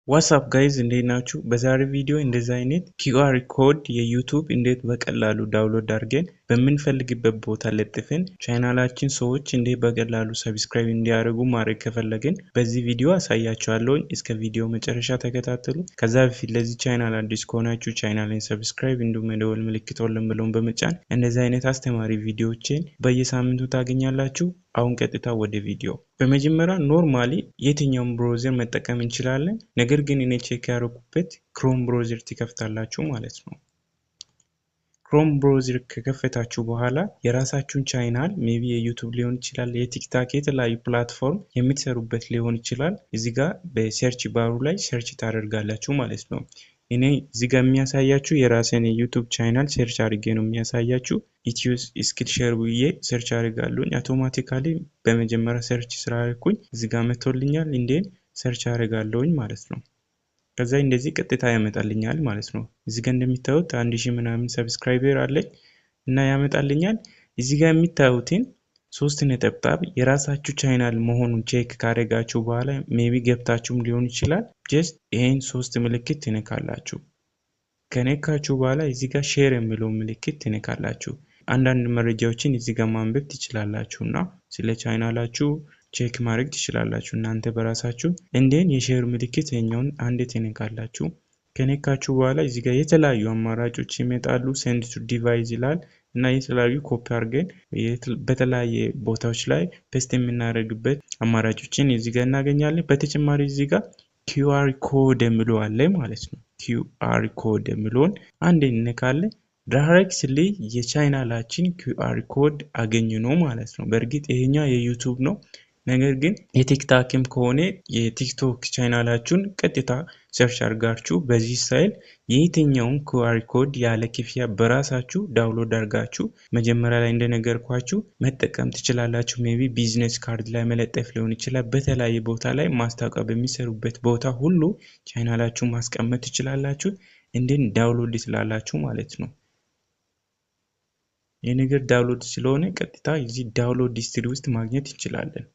What's up guys፣ እንዴት ናችሁ? በዛሬ ቪዲዮ እንደዚህ አይነት QR code የ YouTube እንዴት በቀላሉ download አድርገን በምንፈልግበት ቦታ ለጥፈን ቻናላችን ሰዎች እንዴት በቀላሉ subscribe እንዲያደርጉ ማድረግ ከፈለግን በዚህ ቪዲዮ አሳያችኋለሁ። እስከ ቪዲዮ መጨረሻ ተከታተሉ። ከዛ በፊት ለዚህ ቻናል አዲስ ከሆናችሁ ቻናልን subscribe እንዲሁም የደወል ምልክቱን ብለውን በመጫን እንደዚህ አይነት አስተማሪ ቪዲዮዎችን በየሳምንቱ ታገኛላችሁ። አሁን ቀጥታ ወደ ቪዲዮ። በመጀመሪያ normally የትኛውን browser መጠቀም እንችላለን። ነገር ግን እኔ check ያደረኩበት Chrome browser ትከፍታላችሁ ማለት ነው። Chrome browser ከከፈታችሁ በኋላ የራሳችሁን channel maybe የ YouTube ሊሆን ይችላል፣ የ TikTok፣ የተለያዩ platform የምትሰሩበት ሊሆን ይችላል። እዚህ ጋር በ search bar ኡ ላይ search ታደርጋላችሁ ማለት ነው። እኔ እዚህ ጋር የሚያሳያችሁ የራሴን የ YouTube channel search አድርጌ ነው የሚያሳያችሁ። Ethio Skillshare ብዬ search አድርጋለሁኝ። Automatically በመጀመሪያ search ስላደረኩኝ እዚህ ጋር መጥቶልኛል። እንዴን search አድርጋለሁኝ ማለት ነው። ከዛ እንደዚህ ቀጥታ ያመጣልኛል ማለት ነው። እዚህ ጋር እንደሚታዩት 1000 ምናምን subscriber አለኝ እና ያመጣልኛል። እዚህ ጋር የሚታዩትን ሶስት ነጠብጣብ የራሳችሁ ቻናል መሆኑን check ካደረጋችሁ በኋላ maybe ገብታችሁም ሊሆን ይችላል። Just ይሄን ሶስት ምልክት ትነካላችሁ። ከነካችሁ በኋላ እዚህ ጋር share የሚለው ምልክት ትነካላችሁ። አንዳንድ መረጃዎችን እዚህ ጋር ማንበብ ትችላላችሁ እና ስለ ቻናላችሁ check ማድረግ ትችላላችሁ እናንተ በራሳችሁ። እንዴን የ share ምልክት ይሄኛውን አንዴ ትነካላችሁ። ከነካችሁ በኋላ እዚህ ጋር የተለያዩ አማራጮች ይመጣሉ። Send to device ይላል እና የተለያዩ ኮፒ አድርገን በተለያየ ቦታዎች ላይ paste የምናደርግበት አማራጮችን እዚህ ጋር እናገኛለን። በተጨማሪ እዚህ ጋር QR code የሚለው አለ ማለት ነው። QR code የሚለውን አንዴ እንነካለን። Directly የቻናላችን QR code አገኘነው ማለት ነው። በእርግጥ ይሄኛው የ YouTube ነው። ነገር ግን የ TikTok ም ከሆነ የ TikTok ቻናላችሁን ቀጥታ search አድርጋችሁ በዚህ style የየትኛውን QR code ያለ ክፍያ በራሳችሁ download አድርጋችሁ መጀመሪያ ላይ እንደነገርኳችሁ መጠቀም ትችላላችሁ። Maybe business card ላይ መለጠፍ ሊሆን ይችላል። በተለያየ ቦታ ላይ ማስታወቂያ በሚሰሩበት ቦታ ሁሉ ቻናላችሁን ማስቀመጥ ትችላላችሁ። እንዴን download ስላላችሁ ማለት ነው። ይህ ነገር download ስለሆነ ቀጥታ እዚህ download history ውስጥ ማግኘት እንችላለን።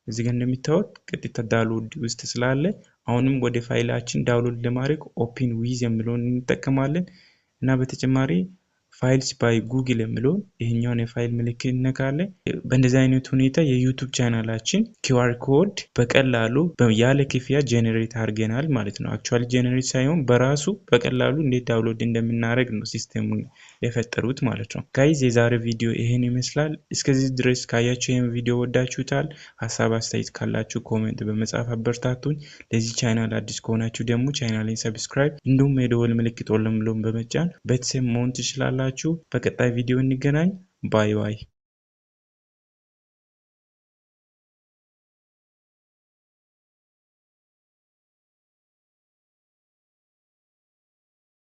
እዚህ ጋር እንደሚታዩት ቀጥታ download ውስጥ ስላለ አሁንም ወደ ፋይላችን download ለማድረግ open with የሚለውን እንጠቀማለን እና በተጨማሪ Files by Google የሚለውን ይሄኛውን የፋይል ምልክት እነካለን። በእንደዚህ አይነት ሁኔታ የ YouTube ቻናላችን QR code በቀላሉ ያለ ክፍያ generate አድርገናል ማለት ነው። Actually generate ሳይሆን በራሱ በቀላሉ እንዴት download እንደምናደርግ ነው system ኡን የፈጠሩት ማለት ነው። Guys፣ የዛሬ ቪዲዮ ይሄን ይመስላል። እስከዚህ ድረስ ካያችሁ ይህን ቪዲዮ ወዳችሁታል። ሀሳብ አስተያየት ካላችሁ comment በመጻፍ አበርታቱኝ። ለዚህ ቻናል አዲስ ከሆናችሁ ደግሞ ቻናሌን subscribe እንዲሁም የደወል ምልክት ኦን በመጫን ቤተሰብ መሆን ትችላላችሁ። በቀጣይ ቪዲዮ እንገናኝ። Bye bye።